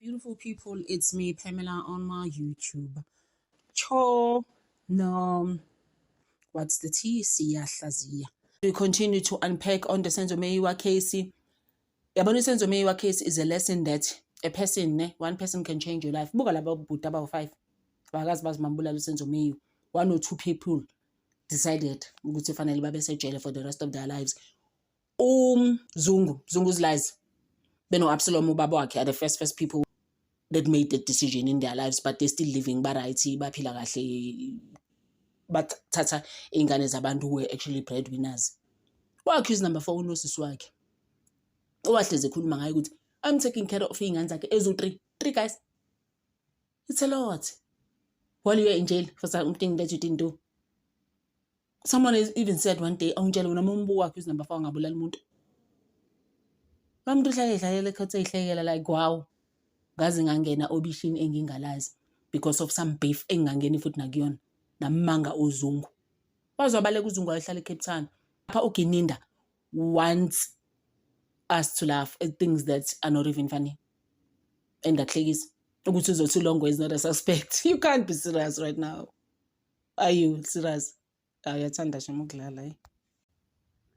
Beautiful people, it's me, Pamela, on my YouTube. Cho no, what's the tea? Siyahlaziya. We continue to unpack on the Senzo Meyiwa case. Yabona, iSenzo Meyiwa case is a lesson that a person, ne, one person can change your life. Buka laba bhuti abawu-five. Abakazi bazimambulala uSenzo Meyiwa. One or two people decided ukuthi fanele babe sejele for the rest of their lives. Zungu, Zungu's lies. Beno Absalom ubaba wakhe are the first people that made the decision in their lives, but they're still living, ba-right, baphila kahle, bathatha iy'ngane zabantu who were actually breadwinners. Wa-accused number four, unosisi wakhe owahlezi ekhuluma ngayo ukuthi I'm taking care of iy'ngane zakhe ezu-three. Three, guys, it's a lot while you are in jail for something that you didn't do. Someone has even said one day, awungitshele wena, uma umbuka accused number four angabulala umuntu, lo muntu uhlale edlalela ekhothi, ey'hlekela like, wow, ngaze ngangena obishini engingalazi because of some beef engingangeni futhi nakuyona namanga. UZungu waze wabaleka, uZungu wayehlala eCape Town. Lapha uGininda wants us to laugh at things that are not even funny. Engakuhlekisi ukuthi uzothi uLongwe is not a suspect. You can't be serious right now. Are you serious? Uyathanda shem ukudlala, eh?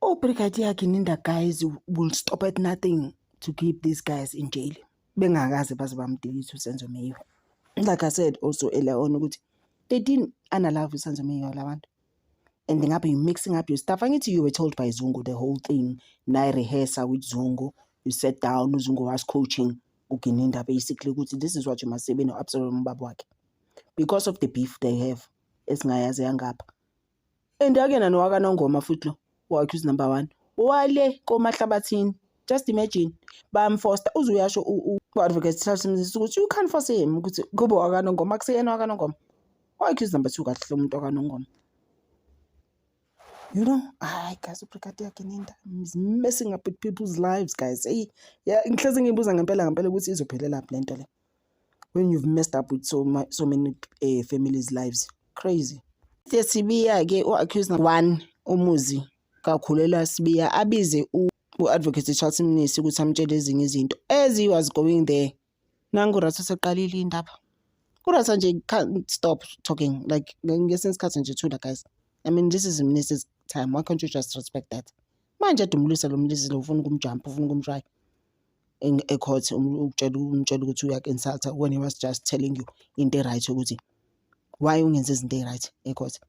UBrigadier Gininda, guys, will stop at nothing to keep these guys in jail. Bengakaze baze bamdelete uSenzo Meyiwa. Like I said also earlier on ukuthi they didn't analyze uSenzo Meyiwa labantu. And ngabe you mixing up your stuff. Angithi you were told by Zungu the whole thing. Nayi-rehearsa with Zungu. You sat down, uZungu was coaching uGininda basically ukuthi this is what you must say beno-Absalom ubaba wakhe. Because of the beef they have esingayazi yangapha. And akuyena nowakaNongoma futhi lo wa-accused number one. Wale koMahlabathini. Just imagine, bayamfosta, uze uyasho u-Advocate Charles Mnisi ukuthi you can't force him ukuthi kube wakaNongoma, akuseyena wakaNongoma. Wa-accused number two kahle umuntu wakaNongoma. Hayi guys, uBrigadier Gininda is messing up with people's lives, guys. Hey, yeah, ngihlezi ngiyibuza ngempela ngempela ukuthi izophelelaphi le nto le. When you've messed up with so many families' lives. Crazy. Sibiya-ke, u-accused one, uMuzi kaKhulelwa Sibiya, abize u-Advocate Charles Mnisi ukuthi amtshele ezinye izinto. As he was going there, nangu Ratha seqalile indaba. URatha nje can't stop talking. Like, ngesinye isikhathi nje thula, guys. I mean, this is Mnisi's time. Why can't you just respect that? Manje adumulisa lo Mnisi lo, ufuna ukumjump, ufuna ukumshaya ecourt, ukutshela, umtshela ukuthi uyaku-insulta when he was just telling you into e-right ukuthi why ungenzi izinto ey'right ecourt.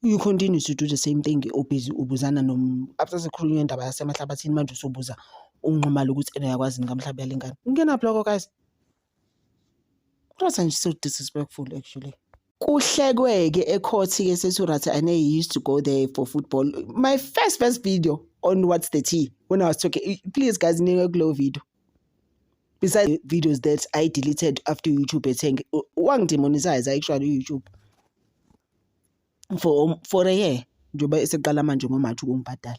You continue to do the same thing, ubhizi ubuzana nom after sekukhulunywa indaba yaseMahlabathini, manje usubuza uNxumalo ukuthi ena uyakwazi yini kaMhlabuyalingana. Kungenaphi lokho, guys? Ratha nje so disrespectful, actually. Kuhlekwe-ke ecourt-ke, sethi uRatha ane he used to go there for football. My first video on What's the Tea, when I was talking, please guys, nike kuleyo video. Besides videos that I deleted after YouTube ethenge wangidemonetize actually YouTube for a year, njengoba eseqala manje ngoMarch ukungibhadala.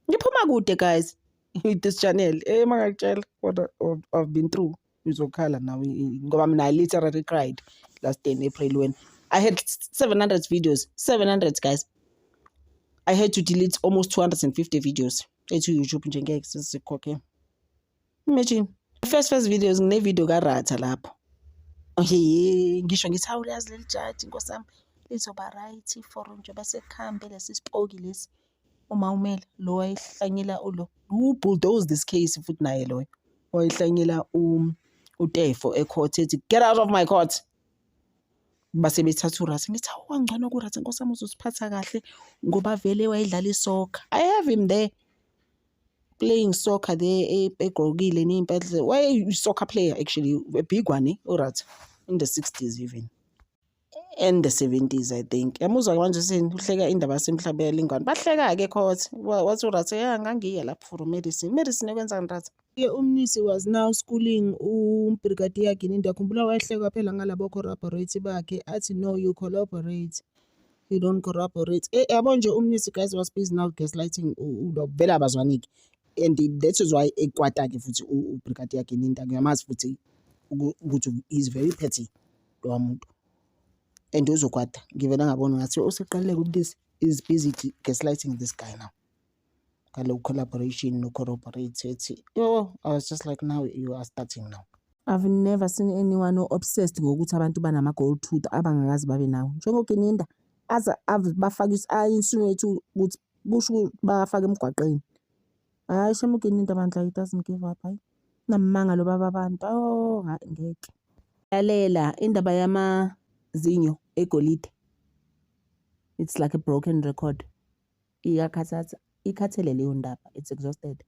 Ngiphuma kude, guys, with this channel. Eh, mangakutshela what I've been through, uzokhala nawe, ngoba mina I literally cried last day in April when I had 700 videos, 700, guys. I had to delete almost 250 videos ethi YouTube nje ngeke sizikhokhe. Imagine. First videos, ngine video kaRatha lapho. He, ngisho ngithi, hawu, uyazi leli jaji, nkosi yami, lizoba right for njengoba sekuhambe lesi sipoki lesi, uma umele lo wayehlanyela ulo who bulldoze this case, futhi naye loyo wayehlanyela uTefo ecourt, ethi, "Get out of my court." Base bethatha uRatha, ngithi, hawu, wangcono kuRatha, nkosi yami, uzosiphatha kahle ngoba vele wayedlala isoccer. I have him there playing soccer there, egqokile ney'mpahla, waye-soccer player actually, a big one, eh, uRatha in the 60s, even and the 70s, I think. Yamuzwa manje seni uhleka indaba yaseMhlabuyalingana, bahleka-ke court, wathi uRatha, ya, ngangiya lapho for medicine. Medicine yokwenzani, Ratha? UMnisi was now schooling uBrigadier Gininda. Khumbula wayehleka phela ngalabo corroborate bakhe, athi, "No, you collaborate, you don't corroborate." Eh, yabo nje, uMnisi, guys, was busy now gaslighting ulo, vele abazwani-ke, and that is why ekwata-ke futhi uBrigadier Gininda. Ngiyamazi futhi ukuthi is very petty lowa muntu and uzokwata. Ngivele ngabona ngathi useqalile uMnisi is busy gaslighting this guy now ngalo collaboration no corroborate, ethi yo. I was just like, now you are starting now. I've never seen anyone o-obsessed ngokuthi abantu banama-gold tooth abangakaze babe nawo. NjengoGininda aze bafake a-insinuate ukuthi kusho ukuthi bawafake emgwaqeni. Hhayi shame, uGininda bandla, he doesn't give up, hhayi. Unamanga lo baba abantu, oh hhayi ngeke. Lalela indaba yamazinyo egolide. It's like a broken record. Iyakhathaza, ikhathele leyo ndaba, it's exhausted.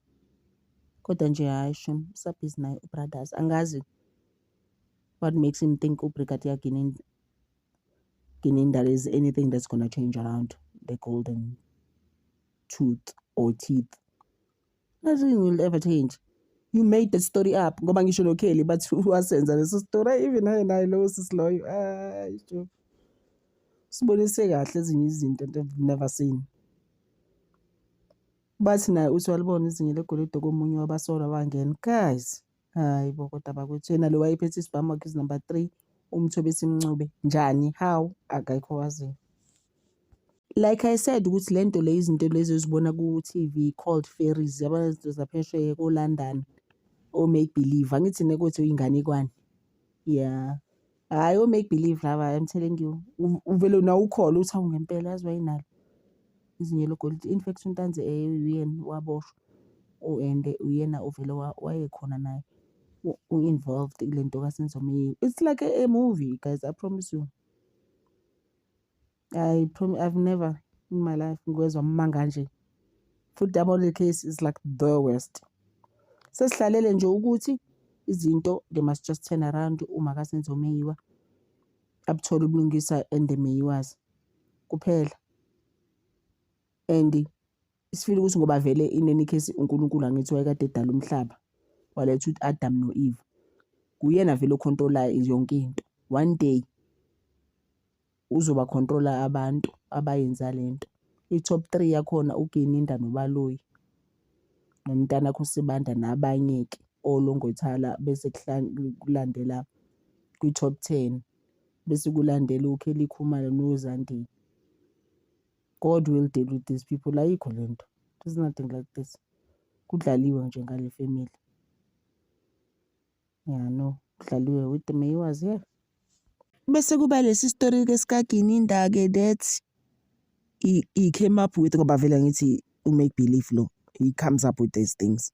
Kodwa nje hhayi shem, usabhizi naye uBrothers. Angazi what makes him think uBrigadier Gininda there's anything that's gonna change around the golden tooth or teeth. Nothing will ever change. You made the story up ngoba ngisho noKelly bathi wasenza leso story, even naye naye lowo sisi loyo, hayi sho. Sibonise kahle ezinye izinto that I've never seen. Bathi naye uthi walibona izinyo legolide komunye wabasolwa bangena. Guys, hayi bo, kodwa bakwethu, yena lo wayephethe isibhamu accused number 3, uMthobisi Mncube. Njani? How? Akekho owaziyo. Like I said ukuthi le nto le, izinto lezi ozibona ku-TV called fairies, yabona izinto zaphesheya ko-London, o-make believe, angithi nekwethu inganekwane. Yeah. Hhayi, o-make believe laba, I'm telling you. Uvele nawe ukholwe ukuthi hawu, ngempela yazi wayenalo izinyo legolide. In fact, uNtanzi uyena waboshwa and uyena ovele wayekhona naye u-involved kule nto kaSenzo Meyiwa. It's like a movie, guys, I promise you. I prom I've never in my life ngiwezwa amanga kanje. Futhi yabo, le case is like the worst. Sesihlalele nje ukuthi izinto, they must just turn around uma kaSenzo Meyiwa abuthole ubulungisa and the Meyiwas kuphela. And sifile ukuthi ngoba vele in any case uNkulunkulu angithi wayekade edala umhlaba, waletha u-Adam no-Eve. Uyena vele o-control-ayo yonke into. One day uzoba-control-a abantu abayenza lento. I-top three yakhona uGininda noBaloyi nomntanakhe uSibanda nabanye-ke oLongwe-Twala, bese kulandela kwi-top 10, bese kulandela uKelly Khumalo noZandile. God will deal with these people. Ayikho lento. There's nothing like this. Kudlaliwe nje ngale family. Yeah, no, kudlaliwe with the Meyiwas, yeah. Bese kuba lesi story-ke sikaGininda-ke that he came up with, ngoba vele ngithi u-make believe lo, he comes up with these things.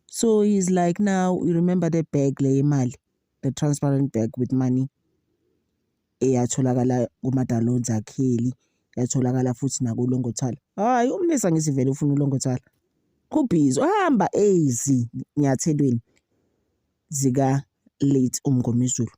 So he's like, now you remember the bag le yemali, the transparent bag with money eyatholakala kuMadalonza Kelly, yatholakala futhi nakuLongwe Twala. Hhayi, uMnisi angithi vele ufuna uLongwe Twala. Ubhizi uhamba ezinyathelweni zika late uMngomezulu.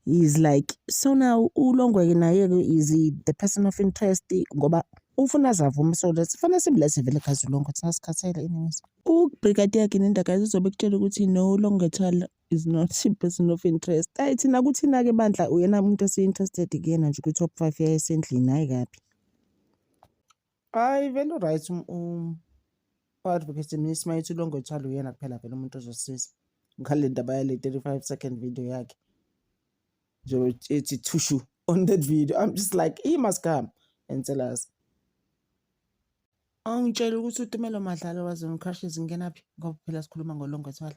He's like, so now uLongwe-ke naye-ke is the person of interest ngoba ufuna aze avume, so that fanele simlethe vele khazi uLongwe, thina sikhathele anyways. UBrigadier Gininda, guys, uzobe ekutshela ukuthi no, uLongwe Twala is not a person of interest. Hayi, thina kuthina-ke bandla, uyena umuntu esi-interested kuyena nje kwi-top five yayesendlini, hhayi kabi. Hhayi vele u-right u-Advocate Mnisi mayethi uLongwe Twala uyena kuphela vele umuntu ozosiza ngale ndaba yale 35-second video yakhe. Nje ethi thushu on that video. I'm just like, he must come and tell us. Angitshela ukuthi uTumelo Madlala was on crushes ingenaphi ngoba phela sikhuluma ngoLongwe Twala.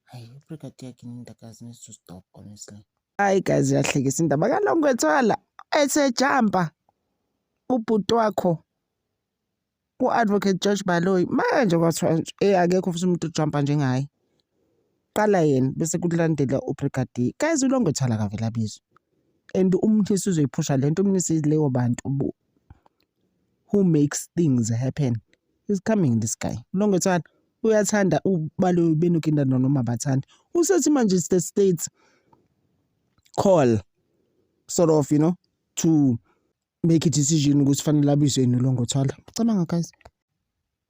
Hayi, uBrigadier Gininda, guys, needs to stop, honestly. Hayi guys, iyahlekisa indaba kaLongwe Twala ethe jumpa ubhuti wakho u-Advocate George Baloyi. Manje kwathiwa nje akekho futhi umuntu ojumpa njengaye. Qala yena bese kulandela uBrigadier. Guys, uLongwe Twala akavele abizwe. And uMnisi uzoyiphusha lento, uMnisi leyo bantu who makes things happen. He's coming, this guy. ULongwe Twala uyathanda uBaloyi benoGininda noma abathandi. Usethi manje it's the state's call sort of to make a decision ukuthi fanele abizwe yini uLongwe Twala. Cabanga, guys.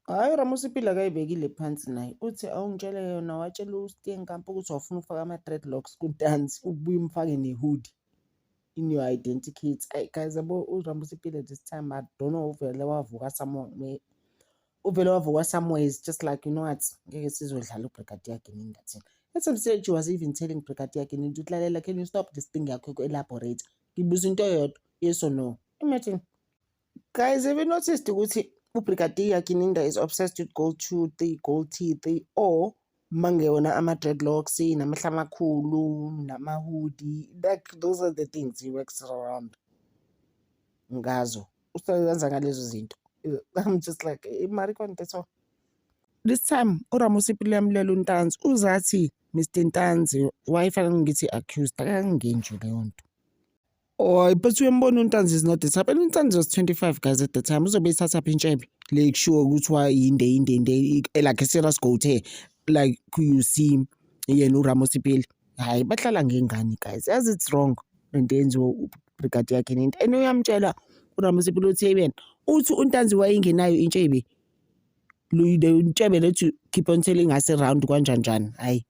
Hhayi, uRamosepele akayibekile phansi naye. Uthi awungitshele yona, watshela uSteenkamp ukuthi wawufuna ukufaka ama-dreadlocks kuNtanzi, ubuye umfake ne-hoodie in your identikit. Ayi guys, yabo uRamosepele this time, I don't know, uvele wavuka somewhere. Uvele wavuka somewhere, is just like, you know what, ngeke sizodlala uBrigadier Gininda thina. At some stage he was even telling Brigadier Gininda ukuthi lalela, can you stop this thing yakho yoku-elaborate? Ngibuza into eyodwa, yes or no? Imagine. Guys, have you noticed ukuthi uBrigadier Gininda is obsessed with gold tooth, gold teeth, or Mangewona ama-dreadlocks, namehlo amakhulu, nama-hoodie, like those are the things he works around ngazo. Usebenza ngalezo zinto. I'm just like, mari konke so. This time uRamosepele uyamlela uNtanzi, uzathi Mr Ntanzi wayefana ngithi accused, akangeni nje leyo nto. Oh, but uyambona uNtanzi is not the type. And uNtanzi was 25, guys, at the time. Uzobe ethathaphi intshebe le kushiwo kuthiwa yinde yinde yinde, like a serious goat hair like you see yena uRamosepele. Hhayi, bahlala ngengane, guys. Yazi, it's wrong lento eyenziwa uBrigadier Gininda. And uyamtshela uRamosepele uthi yena uthi uNtanzi wayengenayo intshebe. Le ntshebe lethu keep on telling us around kanjani njani. Hhayi,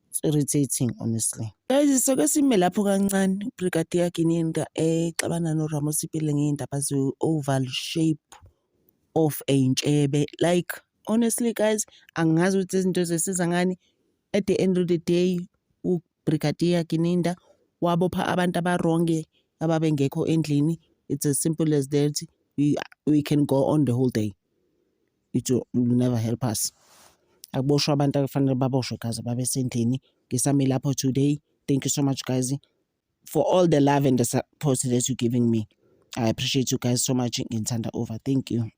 it's irritating, honestly. Guys, soke sime lapho kancane, uBrigadier Gininda exabana noRamosepele ngey'ndaba ze-oval shape of a ntshebe. Like, honestly, guys, angazi ukuthi izinto zisiza ngani. At the end of the day, uBrigadier Gininda wabopha abantu aba-wrong ababengekho endlini. It's as simple as that. We can go on the whole day. It will never help us. Akuboshwe abantu akufanele baboshwe, guys, ababesendlini. Ngisame lapho today. Thank you so much, guys, for all the love and the support that you're giving me. I appreciate you guys so much. Nginithanda over. Thank you.